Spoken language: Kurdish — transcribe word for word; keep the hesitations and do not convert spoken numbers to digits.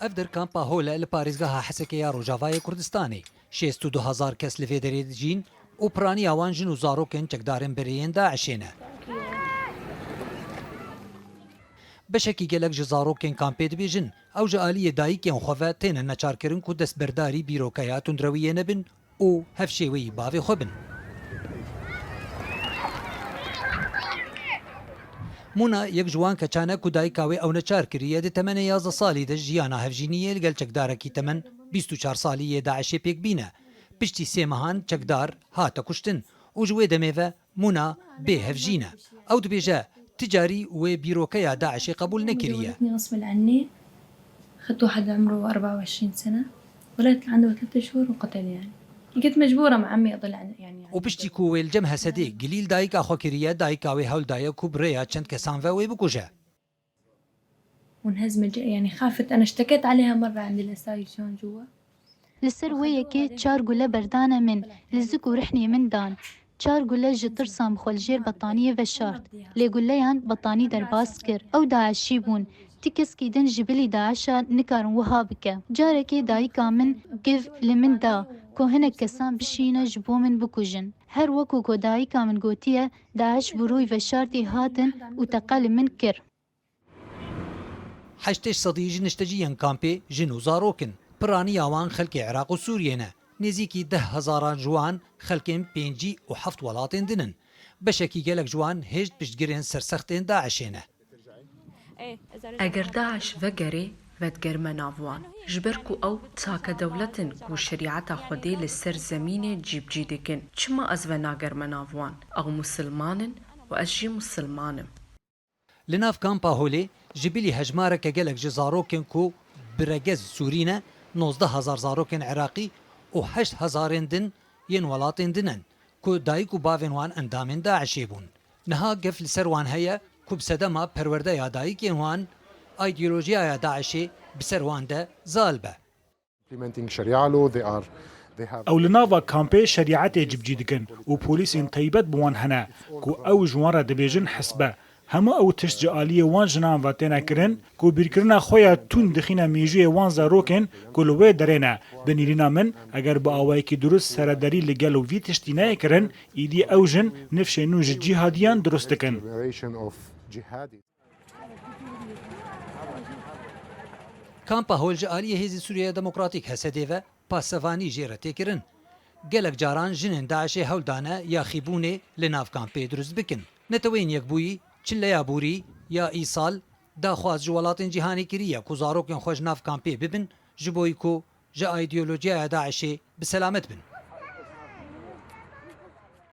Ev der kampa Hol e li parêzgeha Hesekê ya Rojavayê Kurdistanê. Şêst û du hezar kes li vê derê dijîn û piraniya wan jin û zarokên çekdarên berê yên DAIŞê ne. Beşekî gelek ji zarokên kampê dibêjin, ew ji aliyê dayikên xwe ve têne neçarkirin ku destberdarî bîrokeya tundrewiyê nebin û hevşêweyî bavê xwe bin. Mûna yek ji wan keçan e ku dayika wê ew neçar kiriye, di temenê yazdeh salî de jiyana hevjîniyê li gel çekdarekî temen bîst û çar salî yê DAIŞê pêk bîne. Piştî sê mehan çekdar hate kuştin û ji wê demê ve Mûna bê hevjîn e. Ew dibêje, ti carî wê bîrokeya DAIŞê qebûl nekiriye. ولدني غصب عني. أخذت واحد عمره أربعة وعشرين سنة. ولدت عنده ثلاثة شهور وقتل يعني. كنت مجبورة مع عمي أضل عن-، يعني، يعني. Û piştî ku wê li cem Hesedê gilî li dayika xwe kiriye, dayika wê hewl daye ku bi rêya çend kesan ve wê bikuje. وانهزم الج-، يعني خافت، أنا اشتكيت عليها مرة عند الأسايس هون جوا. Li ser wê yekê çar gule berdane min, li zik û rihnê min dan. Çar gule ji tirsa min xwe li jêr betaniyê veşart. Lê guleyan betanî derbas kir. Ew DAIŞî bûn. Ti keskî din ji bilî DAIŞa nikarin wiha bike. Carekê dayika min giv li min da ku hinek kesan bişîne ji bo min bikujin. Her wekû ku dayika min gotiye, DAIŞ bi rûy veşartî hatin û teqe li min kir. Heştê sedî ji nişteciyên kampê jin û zarok in. Piraniya wan xelkê Iraq û Sûriyê ne. Nêzîkî deh hezaran ji wan xelkên pêncî û heft welatên din in. Beşekî gelek ji wan hêj piştgirên sersextên DAIŞê ne. Eger DAIŞ vegerê, vedigerime nav wan. Ji ber ku ew take dewlet in ku şerîeta Xwedê li ser zemînê cîbicî dikin. Çima ez venagerime nav wan? Ew musilman in û ez jî musilman im. Li nav kampa Holê ji bilî hejmareke gelek ji zarokên ku bi regez Sûrî ne, nozdeh hezar zarokên Iraqî û heşt hezarên din yên welatên din in ku dayik û bavên wan endamên DAIŞê bûn. Niha gef li ser wan heye ku bi sedema perwerdeya dayikên wan, îdeolojiyaya DAIŞê bi ser wan de zal be. Implementing Sharia law, they are, they have Ew li nava kampê şerîetê cibcî dikin û polîsên taybet bi wan hene ku ew ji wan re dibêjin hesbe. Hemû ew tişt ji aliyê wan jinan ve têne kirin ku bîrkirina xwe ya tund dixîne mêjûyê wan zarokên ku li wê derê ne. Di nîrîna min, eger bi awayekî durust serederî li gel û vî tiştî neyê kirin, îdî ew jin nifşê nû ji cîhadiyan durust dikin. Generation of jihadi. Kampa Hol ji aliyê Hêzên Sûriyeya Demokratîk, H S D'ê ve pasevanî jê re tê kirin. Gelek caran jinên DAIŞê hewl dane yaxîbûnê li nav kampê dirust bikin. Neteweyên Yekbûyî, Çileya Borî ya Îsal daxwaz ji welatên cîhanê kiriye ku zarokên xwe ji nav kampê bibin, ji bo ku ji îdeolojiyaya DAIŞê bi selamet bin.